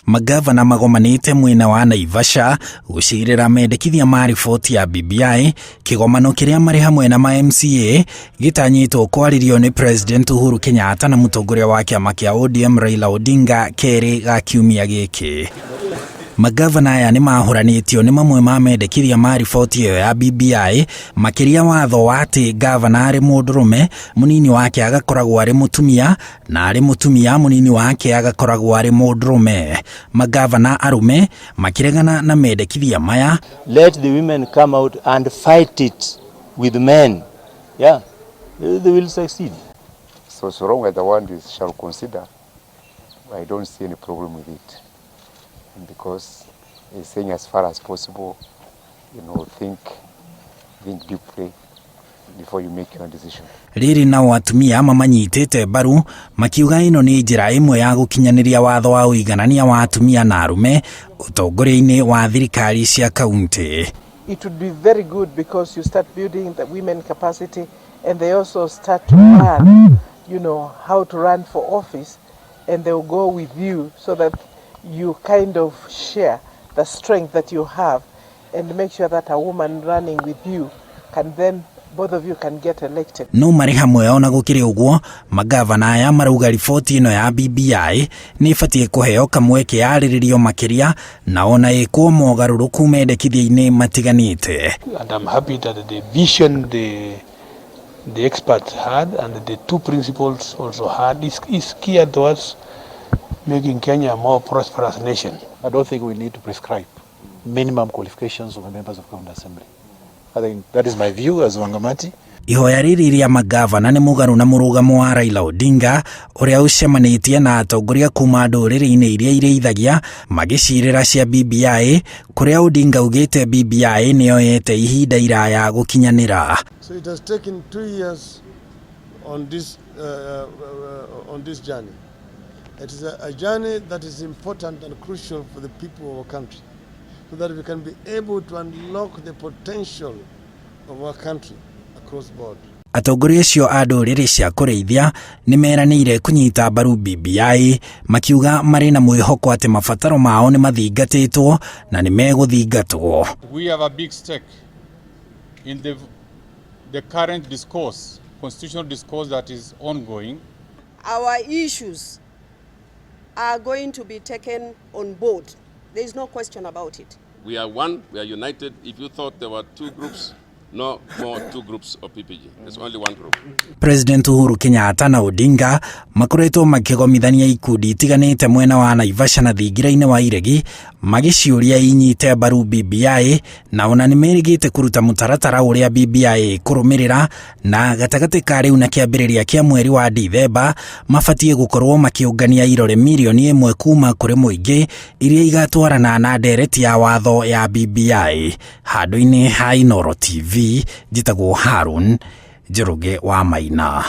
Magavana magomanĩte mwena wa Naivasha gũcirĩra mendekithia ma riboti ya BBI, kĩgomano kĩrĩa marĩ hamwe na ma MCA gĩtanyĩtwo kwarĩrio nĩ President Uhuru Kenyatta na mũtongoria wa kĩama kĩa ODM Raila Odinga kerĩ ga kiumia gĩkĩ. Magavana aya nĩ mahũranĩtio nĩ mamwe ma mendekithia ma riboti ĩyo ya BBI, makĩria watho wa atĩ gavana arĩ mũndũrũme, mũnini wake agakoragwo arĩ mũtumia, na arĩ mũtumia mũnini wake agakoragwo arĩ mũndũrũme. Magavana arũme makĩregana na mendekithia maya. Let the women come out and fight it with men. Yeah, they will succeed. So long as the one is shall consider, I don't see any problem with it. Because he's saying as far as possible, think deeply before you make your decision. Rĩrĩ nao atumia mamanyitĩte mbaru makiuga ĩno nĩ njĩra ĩmwe ya gũkinyanĩria watho wa ũiganania wa atumia na arũme ũtongoria-inĩ wa thirikari cia kaunti. It would be very good because you start building the women capacity and they also start to learn how to run for office, and they will go with you so that you kind of share the strength that you have and make sure that a woman running with you can then, both of you can get elected. No marĩ hamwe ona gũkĩrĩ ũguo, magavana aya marauga riboti ĩno ya BBI nĩ ĩbatiĩ kũheo kamweke yarĩrĩrio makĩria na ona ĩkwo mogarũrũku mendekithia-inĩ matiganĩte. And I'm happy that the vision the experts had and the two principals also had is geared towards making Kenya a more prosperous nation. I don't think we need to prescribe minimum qualifications of the members of County Assembly. I think that is my view as Wangamati. Ihoya rĩrĩ rĩa magavana nĩ mũgarũ na mũrũgamo wa Raila Odinga ũrĩa ũcemanĩtie na atongoria kuma ndũrĩrĩ-inĩ iria irĩithagia magĩcirĩra cia BBI, kũrĩa Odinga augĩte BBI nĩyoete ihinda iraya gũkinyanĩra. So it has taken 2 years on this journey. It is a journey that is important and crucial for the people of our country, so that we can be able to unlock the potential of our country across board. Atongoria acio a ndũrĩrĩ cia kũrĩithia nĩ meranĩire kũnyita mbaru BBI, makiuga marĩ na mwĩhoko atĩ mabataro mao nĩ mathingatĩtwo na nĩ megũthingatwo. We have a big stake in the current discourse, constitutional discourse that is ongoing. Our issues are going to be taken on board. There is no question about it. We are one, we are united. If you thought there were two groups, no more two groups of PPG. There's only one group. President Uhuru Kenyatta na Odinga makoretwo makĩgomithania ikundi itiganĩte mwena wa Naivasha na thingira-inĩ wa Iregi magĩciũria inyite mbaru BBI, na ona nĩ merĩgĩte kũruta mũtaratara ũrĩa BBI ĩkũrũmĩrĩra, na gatagatĩ ka rĩu na kĩambĩrĩria kĩa mweri wa Dithemba mabatiĩ gũkorwo makĩũngania irore mirioni 1 kuma kũrĩ mũingĩ iria igatwarana na ndereti ya watho ya BBI. Handũ-inĩ ha Inooro TV, njĩtagwo Harun Njoroge wa Maina.